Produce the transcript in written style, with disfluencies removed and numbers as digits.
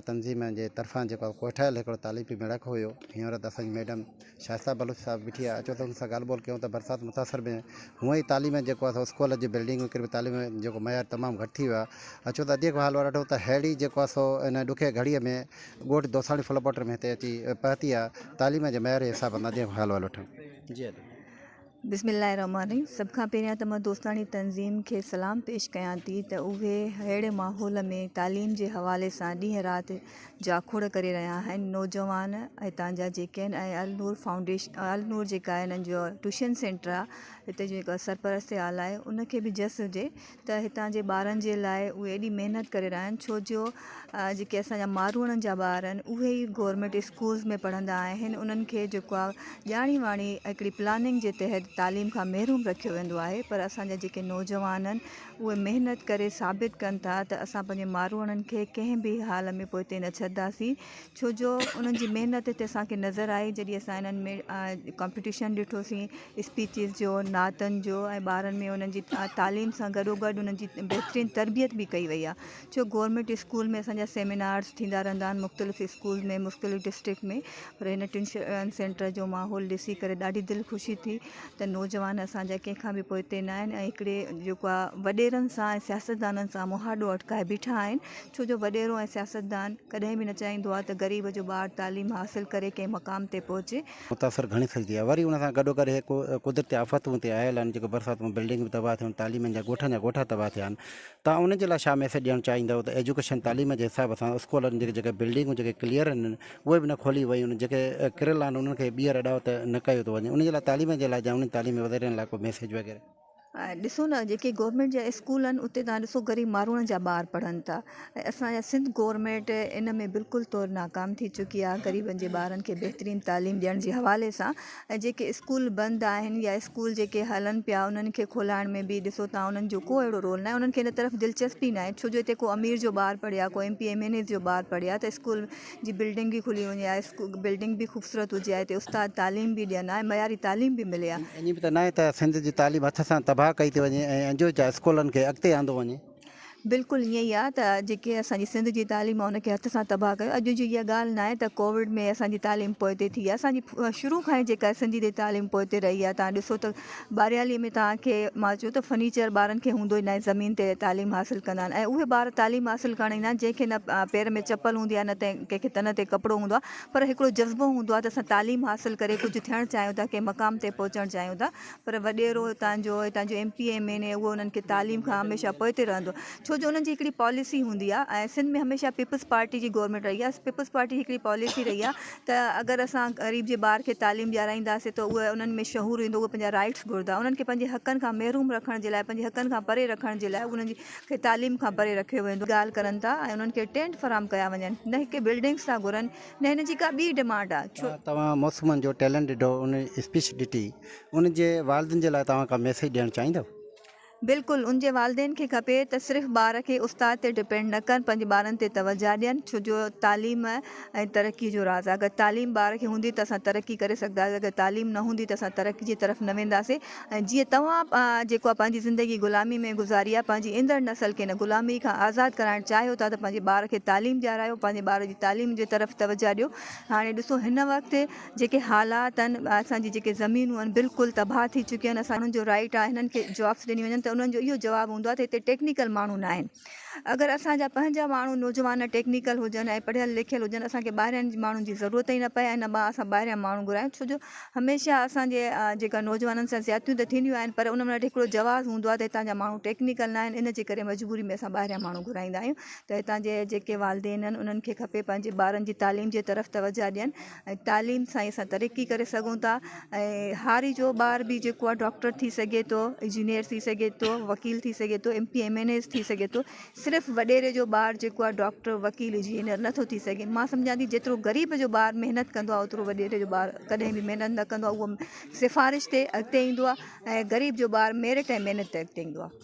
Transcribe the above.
تنظيم جي طرفان جيڪو ڪوٺايل هڪڙو تعليمي ميڙاڪو هيو هينئر ته اسان جي ميڊم شائسته بلوچ صاحب بيٺي آهي اچو ته ان سان ڳالهه ٻولهه ڪيون ته برسات متاثر ۾ هونئن ئي تعليم جيڪو آهي سو اسڪول جي بلڊنگ وغيره تعليم جيڪو معيار تمام گهٽ ٿي ويو آهي اچو ته ادي کان حال وٺون ته ههڙي جيڪو آهي سو ان ڏکي گهڙي ۾ ڳوٺ دوساڻي ڦلپوٽر ۾ هتي اچي پهتي آهي تعليم جي معيار جي حساب سان ادي کان حال وٺون جي ادي. بسم الله الرحمٰن الرحيم سڀ کان پهريان ته مان دوستاڻي تنظيم کي سلام پيش ڪيان ٿي ته اهي اهڙي ماحول ۾ تعليم جي حوالي سان ڏينهن رات جاکوڙ ڪري رهيا آهن نوجوان هتان جا جيڪي آهن ۽ النور فائونڊيشن النور جيڪا آهي هنن جو ٽيوشن سينٽر آهي هتي جيڪا سرپرست اعليٰ آهي ان کي به جس هجي ته هتان جي ٻارن جي لاء اهي ايڏي محنت ڪري رهيا آهن ڇو جو جيڪي اسان جا ماروئڙن جا ٻار آهن اهي ئي گورنمينٽ اسڪولز ۾ پڙهندا آهن انهن کي جيڪو آهي ڄاڻي واڻي هڪڙي پلاننگ جي تحت تعليم کان محروم رکيو ويندو آهي پر اسان جا جيڪي نوجوان آهن اهي محنت ڪري ثابت ڪن ٿا ته اسان پنهنجي ماروئڙن کي ڪنهن به حال ۾ پوئتي نه ڇڏنداسين ڇو جو انهن جي محنت هتي اسان کي نظر آئي جڏهن اسان انهن ۾ ڪمپيٽيشن ڏٺوسين اسپيچز جو نعتن جو ۽ ٻارن ۾ انهن جي تعليم سان گڏو گڏ انهن جي بهترين تربيت به ڪئي وئي آهي ڇو گورنمينٽ اسڪول ۾ اسان جا سيمينارز ٿيندا رهندا آهن مختلف اسڪول ۾ مختلف ڊسٽرڪٽ ۾ پر هن ٽيوشن سينٽر جو ماحول ڏسي ڪري ڏاڍي دل خوشي ٿي ته نوجوان اسان جا ڪنهن کان به پوئتي نه آهن ۽ هڪڙي جيڪو آهي وڏيرن سان ۽ سياستدانن سان مهاڏو اٽڪائي بيٺا آهن ڇو جو وڏيرو ۽ سياستدان ڪڏهن به نه چاهيندو آهي ته غريب جو ٻار تعليم حاصل ڪري ڪنهن مقام تي پهچي. متاثر گهڻي ٿجدي آهي وري ان سان گڏو گڏ هي قدرتي آفتون اتي آيل آهن جيڪو برسات ۾ بلڊنگ به تباهه ٿيون تعليمن جا ڳوٺن جا ڳوٺ تباهه ٿيا آهن توهان انهن جي لاء ڇا ميسيج ڏيڻ چاهيندؤ ته ايجوڪيشن تعليم جي حساب سان اسڪولن جي جيڪي بلڊنگون جيڪي ڪليئر آهن اهي به نه کوليون ويون آهن جيڪي ڪريل آهن انهن کي ٻيهر اڏاوت نه ڪيو ٿو وڃي انهن جي لاء تعليم جي لاء جا انهن تعليمي وزيرن لاء ڪو ميسيج وغيره. ڏسو نه جيڪي گورنمينٽ جا اسڪول آهن اتي توهان ڏسو غريب ماروئڙن جا ٻار پڙهن ٿا ۽ اسان جا سنڌ گورنمينٽ ان ۾ بلڪل طور ناڪام ٿي چڪي آهي غريبن جي ٻارن کي بهترين تعليم ڏيڻ جي حوالي سان ۽ جيڪي اسڪول بند آهن يا اسڪول جيڪي هلن پيا انهن کي کولائڻ ۾ به ڏسو تان انهن جو ڪو اهڙو رول ناهي انهن کي ان طرف دلچسپي ناهي ڇو جو هتي ڪو امير جو ٻار پڙهي ها ڪو M P M N As جو ٻار پڙهي ها ته اسڪول جي بلڊنگ به کلي وڃي ها اسڪول بلڊنگ به خوبصورت هجي ها هتي استاد تعليم به ڏين ها ۽ معياري تعليم به ملي ها. ائين به ته ناهي ته سنڌ جي تعليم هٿ سان تباهه ڪئي ٿي وڃي ۽ انجو جا اسڪولن کي اڳتي آندو وڃي. بلڪل ائين ئي آهي ته جيڪي اسان جي سنڌ جي تعليم آهي ان کي هٿ سان تباهه ڪيو اڄ جي اها ڳالهه ناهي ته ڪووڊ ۾ اسان جي تعليم پوئتي ٿي آهي اسان جي شروع کان ئي جيڪا سنڌ جي تعليم پوئتي رهي آهي تان ڏسو ته ٻاريالي ۾ توهان کي مان چيو ته فرنيچر ٻارن کي هوندو ئي ناهي زمين تي تعليم حاصل ڪندا آهن ۽ اهي ٻار تعليم حاصل ڪرڻ ايندا آهن جنهن کي نه پير ۾ چپل هوندي آهي نه ڪنهن کي تن تي ڪپڙو هوندو آهي پر هڪڙو جذبو هوندو آهي ته اسان تعليم حاصل ڪري ڪجهه ٿيڻ چاهيون ٿا ڪنهن مقام تي پهچڻ چاهيون ٿا پر وڏيرو هتان جو هتان جو M P M N A اهو انهن کي تعليم کان هميشه پوئتي رهندو ڇو جو انهن جي هڪڙي پاليسي هوندي آهي ۽ سنڌ ۾ هميشه پيپلز پارٽي جي گورنمينٽ رهي آهي پيپلز پارٽي جي هڪڙي پاليسي رهي آهي ته اگر اسان غريب جي ٻار کي تعليم ڏيارائينداسين ته اهي انهن ۾ شعور ايندو اهي پنهنجا رائٽس گهرندا انهن کي پنهنجي حقن کان محروم رکڻ جي لاء پنهنجي حقن کان پري رکڻ جي لاء انهن جي کي تعليم کان پري رکيو ويندو ڳالهه ڪرن ٿا ۽ انهن کي ٽينٽ فراهم ڪيا وڃن نه هڪ بلڊنگس ٿا گهرن نه هن جي ڪا ٻي ڊمانڊ آ ڇو. توهان موسمن جو ٽيلنٽ ڏٺو ان اسپيچ ڏٺي ان جي والدين جي لاء توهان ڪا ميسيج ڏيڻ چاهيندؤ. بلڪل ان جي والدين کي کپي ته صرف ٻار کي استاد تي ڊپينڊ نه ڪن پنهنجي ٻارن تي توجه ڏين ڇو جو تعليم ۽ ترقي جو راز آ اگر تعليم ٻار کي هوندي ته اسان ترقي ڪري سگهنداسين اگر تعليم نه هوندي ته اسان ترقي جي طرف نه وينداسين ۽ جيئن توهان جيڪو آ پنهنجي زندگي غلامي ۾ گذاري آ پنهنجي ايندڙ نسل کي ان غلامي کان آزاد ڪرائڻ چاهيو ٿا ته پنهنجي ٻار کي تعليم ڏيارايو پنهنجي ٻار جي تعليم جي طرف توجه ڏيو هاڻي ڏسو هن وقت جيڪي حالات آهن اسان جي جيڪي زمينون آهن بلڪل تباهه ٿي چڪيون آهن اسان جو رائيٽ آ هنن کي جابس ڏني وڃن ته انهن جو اهو جواب هوندو آ ته هتي ٽيڪنيڪل ماڻهو نه آهن اگر اسان جا پنهنجا ماڻهو نوجوان ٽيڪنيڪل هجن ۽ پڙهيل لکيل هجن اسان کي ٻاهرين ماڻهن جي ضرورت ئي نه پئي ۽ نه مان اسان ٻاهريان ماڻهو گهرايون ڇو جو هميشه اسان جي جيڪا نوجوانن سان زيادتيون ته ٿينديون آهن پر ان وٽ هڪڙو جواز هوندو آهي ته هتان جا ماڻهو ٽيڪنيڪل نه آهن ان جي ڪري مجبوري ۾ اسان ٻاهريان ماڻهو گهرائيندا آهيون ته هتان جي جيڪي والدين آهن انهن کي کپي پنهنجي ٻارن جي تعليم جي طرف توجه ڏين ۽ تعليم سان ئي اسان ترقي ڪري سگهون ٿا ۽ هاري جو ٻار به جيڪو آهي ڊاڪٽر ٿي سگهي ٿو انجنيئر ٿي سگهي ٿو وڪيل ٿي سگهي ٿو M P M N As ٿي سگهي ٿو صرف وڏيري جو ٻار جيڪو آهي ڊاڪٽر وڪيل انجنيئر نٿو ٿي سگهي مان سمجهان ٿي جيترو غريب جو ٻار محنت ڪندو آهي اوترو وڏيري جو ٻار ڪڏهن به محنت نه ڪندو آهي اهو سفارش تي اڳتي ايندو آهي ۽ غريب جو ٻار ميرٽ ۽ محنت تي اڳتي ايندو آهي.